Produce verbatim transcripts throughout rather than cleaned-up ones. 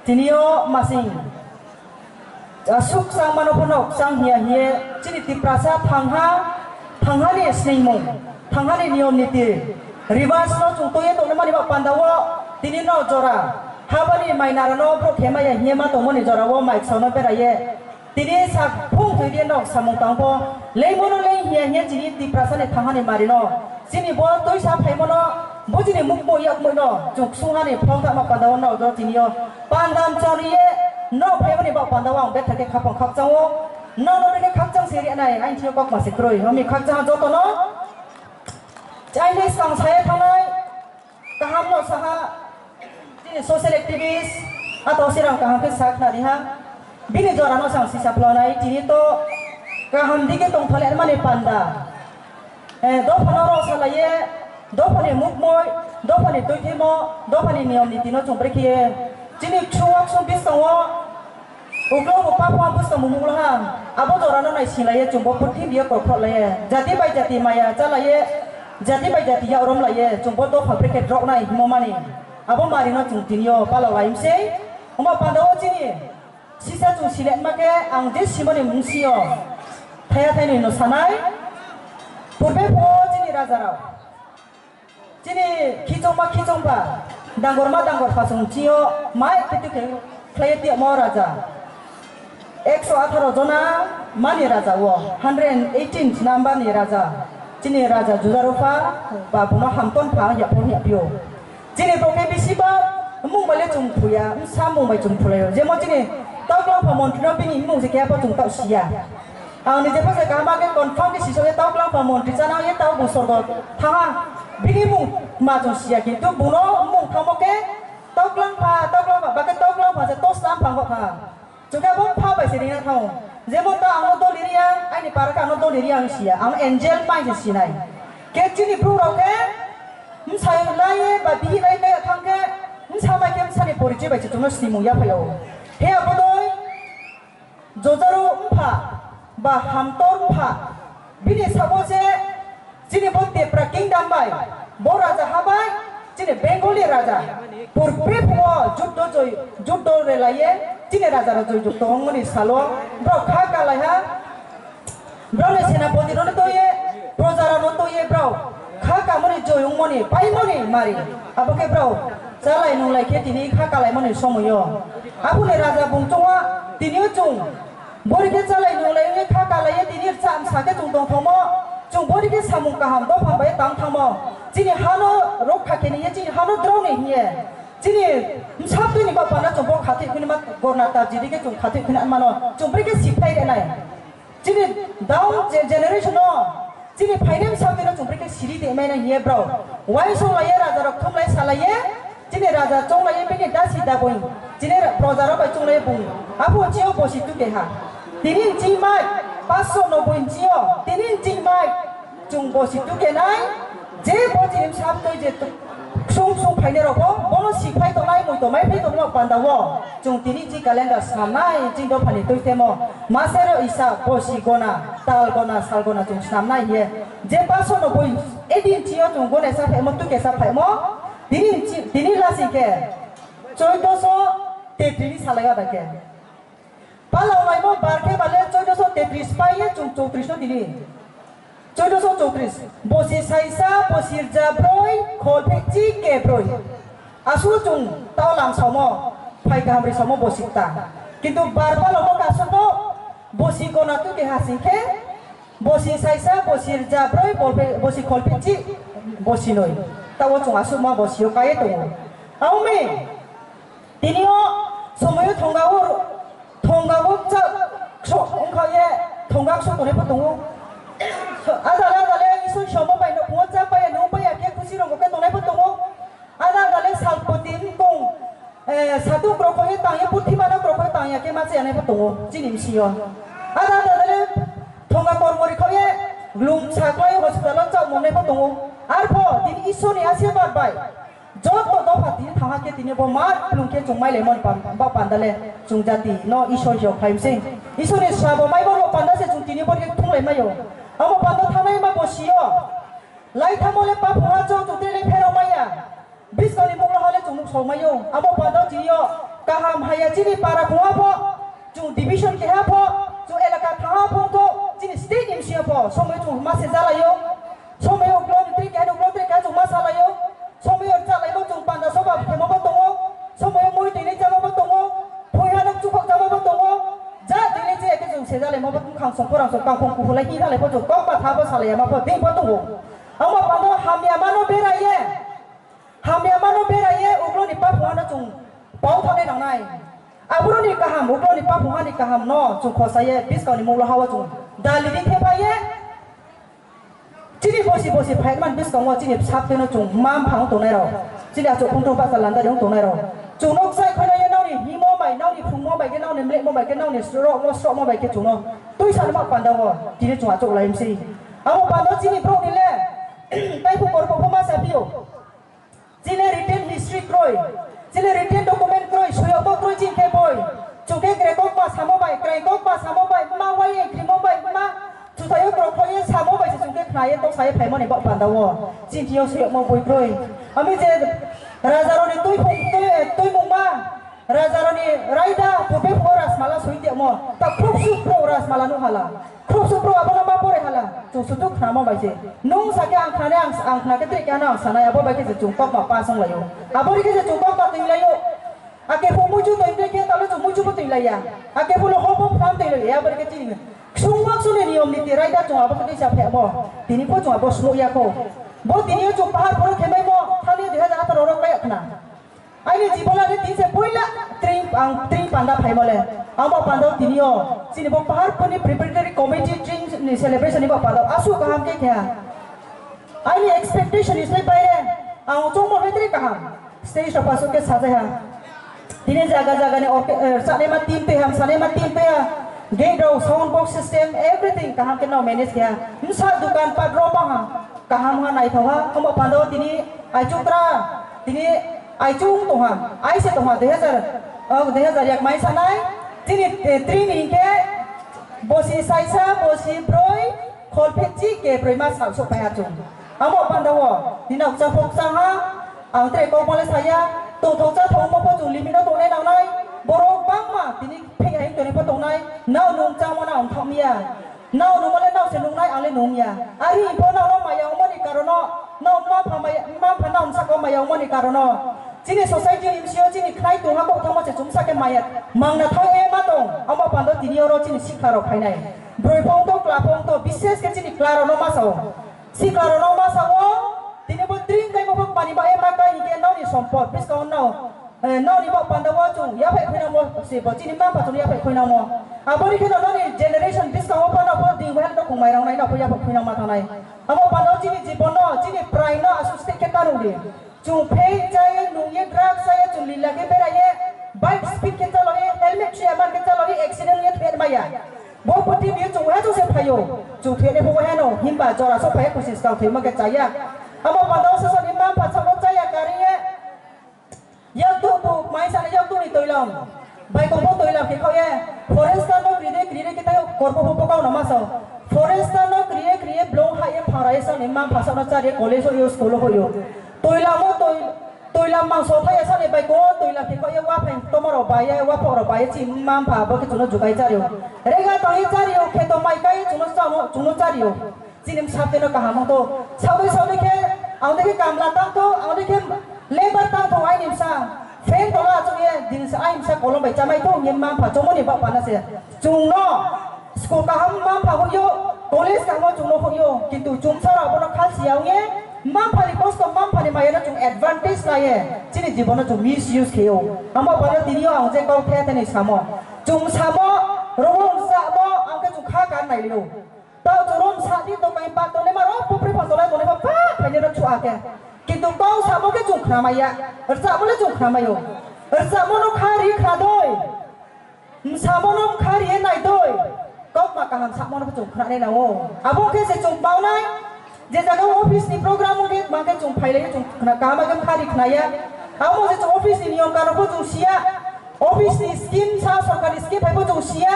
Tini o masing, ah, suk chang mano phano chang hiya hiye chini Tiprasa thangha, thanghani sningmung, thanghani niyom niti, ribas no chwng twi tongmani ba panda o tini no jora habani mai nara no borok khemaya hiye ma tongmani jora o mai kisa no beraye. Tini sak phung thwi di nok samung tang pho. Lei mono lei hiya hiya chini Tiprasa ni thangani mari no. Chini bo twi sa phai mono bo chini muk bo yak mo no. Chuk sung hani phong thak ma panda o no do chini o. Pandam chari ye no phai mani bak panda o ang betha khe khapang khakchang o. No no khe khakchang se ri nai ang chini kok ma se kroi. Ami khakchang joto no. Chai le sang saya thanai. Kaham no saha, chini social activist, ato sirang kaham khe sak nari ha. Bini jora no sang sisa phlonai, tini to kaham digi tong thale mani panda. Eh, dopha no ro salaye, dopha ni mukmoi, dopha ni tuithimo, dopha ni niyom niti no chumbre khiye. Chini khuak sung bisongo, Uklo bo pa pha bwskango mungla ha. Abo jora no nai silaiye chwngbo purthimbi o kokhok laiye. Jati bai jati maya chalaye. Jati bai jati yarom laiye. Chwngbo dopha brekhe drok nai himo mani. Abo mari no chwng tini o pala lai mse. Omo panda o chini. Sisa chwng sile ma khe ang je simoni mung si o. Thaya thaini no sanai. Purbe pho chini raja rao. Chini khichongma khichongba, dangorma dangorpha chwng chio mai khe twi khe khlaiwi tiyamo raja. Ekso atharo jona mani raja o, hundred eighteen number ni raja. Chini raja Judarupha ba buno hamton pha ya phon ya pio. Chini bo khe bisi ba mung bai le chwng phuya, sa mung bai chwng phulaio. Jemon chini Tauklangpha montri no bini mung se khe bo chwng tau siya. Ang ni jepho se kaham khe confirm khe sisok ye Tauklangpha montri chana ye tau bung sorgo thanga. Bini mung ma chwng siya kintu buno mung thangmo khe Tauklangpha, Tauklangpha, bakhe Tauklangpha se tos lam phang kha. Chwng khe bo pha bai se ringna thango. Jemon ta ang no doli riya, aini para khe ang no doli riya ang siya. Ang angel mai se sinai. Khe chini bru rok khe msai lai ye ba bihi lai khe thang khe msa bai khe msani porichoi bai se chwngno sinimung ya phaio. He abodoi Jojaro wngpha ba hamtor wngpha, bini sabo se chini bo Tipra kingdom bai, bo raja ha bai, chini Bengali raja, purbe phuo juddo joi, juddo relaiye, chini raja rok joi jukto wngmani salo, borok kha kalaiha, borok ni senapoti rok no toye, proja rok no toye borok. Kha kamoni joi wngmoni, paimoni mari. Abo khe borok chalai nunglai khe tini kha kalaimani somoio. Aboni raja bung chungwa tini o chung. Bori khe chalai nunglai wngwi kha kalaiye tini rcha msa khe chung tongthokmo. Chung bori khe samung kaham dopha bai tang thangmo. Chini hano rokha khe niye, chini hano drone hiye. Chini msap twi ni bapana chung bo khathik khuni ma gorna tabjidi khe chung khathik khuni mano. Chung bori khe siphlai renai. Chini down ge-, generation no, chini phainai bwsakni no chwng bwrwi khe siri tongmani hiye bro. Uaisuk laiye, raja rok thum lai salaiye, chini raja chong laiye, bini dasi dabui, chini ra-, proja rok bai chong laiye bung. Aphuru chini bosi tu keha. Tini chini mai, paanch sho nobboi chini o, tini chini mai, chwng bosi tu kenai, je bo chini bwsap twi je tu-, Ksung ksung phainai rok bo bono si phai tongnai, mui tongmai phai tongmani panda o chwng tini chi calendar snamnai, chini dophani twi temo masero isa bosi gona, tal gona, sal gona chwng snamnai hiye. Je paanch sho nobboi edin chio chwng gone sa phaimo, tuke sa phaimo, tini chi, tini lasing khe choido sho tetris ni salai gada khe. Palau laimo bar khe bale choido sho tetris pai ye chwng chowtris no tini. Choido sho chowtris. Bosi saisa, bosi rja broi, khol phekchi ke broi. Aswk chwng tao lam samo, phai kaham ri samo bosi ta. Kintu bar palau mo kaso to bosi gona tu ke hasing khe, bosi saisa, bosi rja broi, bol phe-, bosi khol phekchi, bosi noi. Tao chwng aswk ma bosi o kai tongo. Aumi. Tini o somoyo thonga o, thonga o cha-, kso-, wngkha ye thonga kso tongnai pho tongo. So, adale adale Isor somo bai no phungo cha paya, no paya khe khusi rongo khe tongnai pho tongo. Ada adale salpoti wngkong, eh, satu krokho ye tang ye, puthima no krokho ye tang ya khe ma cha yanai pho tongo, chini bisi o. Ada adale thonga kormori kho ye lum saklai hospital o chao mongnai pho tongo. Arpho tini Isor ni asirwad bai. Joto dopha tini thangha khe tini bo mat plung khe chwng mai laimani pan-, ba panda le chwng jati no Isor hiyo khlaimse. Isor ni sabo mai bo panda se chwng tini bo khe thung lai mayo. Abo panda thanai ma bo siyo. Lai thamo le pa phunga chwng chwng tele phero maya. Biskoni mungla hole chwng nuk sok mayo. Abo panda tini yo. Kaham haya chini para khunga pho, chung division keha pho, chung elaka thaha pho to, chini state ni bisingo pho, somoi chung ma se jalaio, somoi ukloni tei keha ukloni tei keha chung ma salaio, somoi chalai bo chung panda soba khemo bo tongo, somoi mui tini jama bo tongo, phuiha nok chukhok jama bo tongo, ja tini je ke chung se jalai mo bo khang song khorang song kangkhong kuhulai hi jalai pho chung kok ma tha bo salai ma pho ding pho tongo. Amo pando hamya mano beraye. Hamya mano beraye ukloni paphungano chung pau thani nangnai. Aboroni kaham, ukloni paphungani kaham no chung khosaye biskangni munglo hawa chung dali di thepaye. Chini bosi bosi phaikman biskango chini saptino chung mam phang tongnai rok. Chini achuk khungthung basa landari wng tongnai rok. Chung nok sai khwlaiye nauni himo bai, nauni phungmo bai khe, nauni mlekmo bai khe, nauni srokmo srokmo bai khe chungno twi sanma pandao tini chung achuk laimsi. Amo pando chini brokni le taiphuk kormo phoma sapio. Chini written history kroi, chini written document kroi, suyokbo kroi chini khe boi. Chwng khe krekokma samo bai, kraikokma samo bai, ma wai krimo bai, ma chwsaio krokhloiye samo bai se chwng khe khnaye toksaye phaimani bok pandao. Chini thio suyokmo boi kroi. Ami je rajaroni twi phung, twi, twi mungma, rajaroni raida, purbe phuo rasmala sui temo, ta khrup suk phro rasmala nuhala. Khrup suk phro abono ma pore hala, chung sutuk khnamo bai se. Nung sakhe ang khnani, ang, ang khna khe tei khe ano ang sanai, abo bai khe se chung kokma pa song laio. Abo ri khe se chung kokma twi laio. Ake phu muichu twi tei khe talo chung muichu bo twi laiya. Ake phu lo hop hop pham twi laiya, abo ri khe chini. Ksung mak suni niyom niti raida chung abo khe twi sa phe abo. Tini pho chung abo smu ya kho. Bo tini yo chung pahar phoro khe mai mo, thani dui hajar atharo ro kaya khna. Aini jibon age tin se puila tring, ang tring panda phaimale. Amo panda tinio chini bo paharpuni preparatory committee tring ni celebration ni bo panda asu kaham khe khe. Aini expectation ni sai baire ang chongmo hai tre kaham. Stage rok pasu khe sajai ha. Tini jaga jaga ni orke-, eh, sanema team pe ham, sanema team pe ha. Gate rok, sound box system, everything kaham khe no manage khe ha. Msa dukan pat ro pa ha. Kaham ha, naithok ha, omo pando tini aichuk tra, tini aichuk tongha, aise tongha, dui hajar, oh, dui hajar yak mai sanai, tini, eh, trini hinkhe bosi saisa, bosi broi, kholphitsi kebroi ma salsok phai achung. Amo pando o, nini ukcha phokcha ha, ang tre kokmale saya, tongthok cha thok mo pho chung limit no tongnai nangnai, borok bangma tini phei hai toni pho tongnai, nao nung changma na ang thok miya. Nao nungmale nao se nungnai, ang le nungya. Ari pho nao no maya wngmani karono, nao ma pha maya, ma pha nao msako maya wngmani karono. Chini society ni bisio chini khnai tongha kok thangma se chumsa khe maya. Mangna thang e ma tong, amo pando tini oro chini sikla rok phainai. Broi phong to, kla phong to, bises khe chini kla rok no ma sao. Sikla rok no ma sao, tini bo dream kai mo phok mani ba e ma kai ni khe nao ni sompot, biskang nao. Eh, noni bok panda o chung yaphai khuinamo se bo chini mma pha chung yaphai khuinamo. Aboni kheno noni generation biskang o phano bo ding bai no khung mairang nai no yapha khuinang ma thanai. Amo panda o chini jibon no, chini prai no asu stik khe kanung di. Chung phei chai, nung ye, drug chai, chung lila khe berai ye, bike speed khe chalo ye, helmet chuya man khe chalo ye, accident ye thwer maya. Bo poti bi chung ha chung se phayo. Chung thwer ne bo heno, himba jora so phai kusis kau thwer ma khe chaya. Amo panda o sasa ni mma pha chalo chaya kari ye. Yaktuk bo mai sana yaktuk ni toilam. Bai kok bo toilam ke khoye. Forester no kride kride kita korbo bo bokau nama so. Forester no kriye kriye blong ha ye phara ye sani mang phasa no chari college o yo school o yo. Toilam o toi toilam mang so thaya sani bai ko toilam ke khoye wa phai tomaro bai ye wa phoro bai ye chi mang pha bo ke chuno jukai chari. Rega to ye chari o kheto mai kai chuno chano chuno chari o. Chini bwsa teno kaham wng to. Saui saui khe, ang dei khe kamla tang to, ang dei khe labour tang to, aini bwsa. Fan tola achuk ye, din sa aini bwsa kolom bai chamai to, ye mma pha chomoni ba pana se. Chungno, school kaham mma pha hoyo, college kaham chungno hoyo, kintu chumsa rok bono khal siya wng ye, mma pha ni kosto, mma pha ni maya no chung advantage la ye, chini jibono chung misuse khe yo. Amo pano tini yo ang je kau the the ni samo. Chung samo, rohon samo, ang khe chung kha kar nai liyo. Tao churom sadi to kai pa to le maro pupri pa to le to le pa pa pa ne ro chua ke. Kintu kau samo ke chung khna maya. Rsa mo le chung khna mayo. Rsa mo no khari khna doi. Samo no khari e nai doi. Kok ma kaham samo no chung khna ne na o. Abo ke se chung pau nai. Je jaga office ni program o ke ma ke chung phai le chung khna kaham ke khari khna ya. Abo je chung office ni niyom kanon pho chung siya. Office ni scheme sa sorkar ni scheme phai pho chung siya,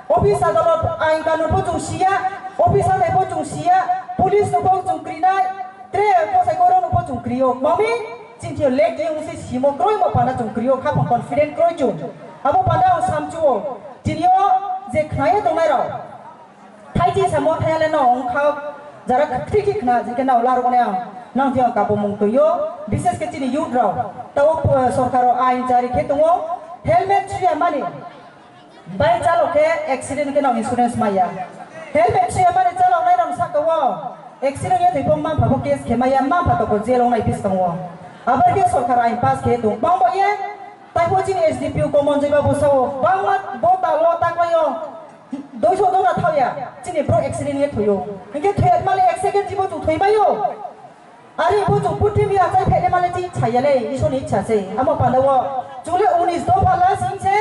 office adalot ain kanun pho chung siya, office hathai pho chung siya, police no pho chung krinai, tre pho sai koro no pho chung krio. Mami, Chini thio lek di wngsi simo kroimo panda chwng krio, khapang confident kroi chwng. Abo panda ang samchuo. Chini o je khnai tongnai rok. Thai chi samo thai le no ongkha jara khri khri khna jike na ular gone ang. Nang thio kapomung tuyo. Bises ke chini youth rok. Tao, eh, sorkaro ain jari khe tongo. Helmet suya mani. Bai chalok khe accident khe no insurance maya. Helmet se mani chalok nai rok saka o. Accident ya thai pom ma pha bo case khe maya ma pha to ko jail ong nai pis tong o. Abar khe sorkar ain pass khe tung bang bo ye. Tai bo chini S D P O common jeba bo sao bang ma bo ta lo ta ko yo. Doi so dona thao ya. Chini bro accident ye thoyo. Hingke thoya male ek second jibo tu thoi mayo. Ari bo chwng purthimbi achai phaile male chini chaya le, Ishorni ichha se. Amo panda o chwle unis dopha la sing se,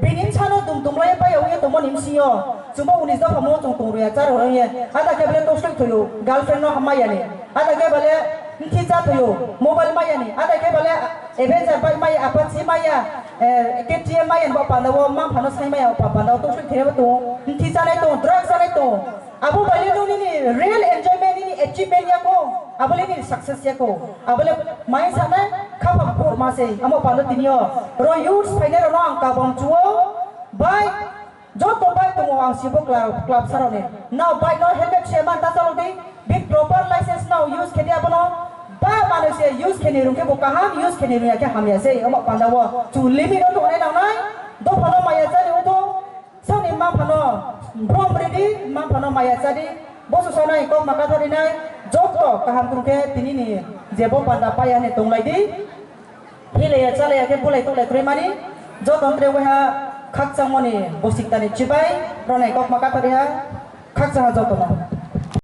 bini bwsano dum dum lai pai ya wi tongmo ni bwsio. Chwngbo unis dopha mo chwng tong ruya char ruya. Ada khe bale toksoi thoyo, girlfriend no hamma yani. Ada khe bale nthi cha thoyo, mobile ma yani. Ada khe bale Avenger bike maya, Apache maya, eh, K T M maya, bo panda o, ma phano sai maya, pa panda o, toksoi thire bo tongo. Nthi chanai tongo, drugs chanai tongo. Abo bai le nini real enjoyment, nini achievement ya ko. Abo le nini success ya ko. Abo le mai sanai, khapang por ma se. Amo panda tini o. Ro youths phainai rok no ang kabang chuo. Bai Joto bike tongo ang sibo club, club saroni. Nao bike no helmet se man ta chalok di. Bi proper license nao use khe di abono. Ba manwi se use khe ni rung khe bo kaham, use khe ni rung ya khe hamya se. Omo panda o chu limit o tongnai nangnai. Dopha no maya chani udo. Sani ma phano brom ridi, ma phano maya chadi. Bo su sonai kok ma kathari nai. Joto kaham krung khe tini ni je bo panda paya ni tonglai di. Hilaiya chalaiya khe bulai tuklai kwrwi mani joto no tre waiha khakchangmani bosiktani chibai rwnai kokma kathariha khakchangha jotono.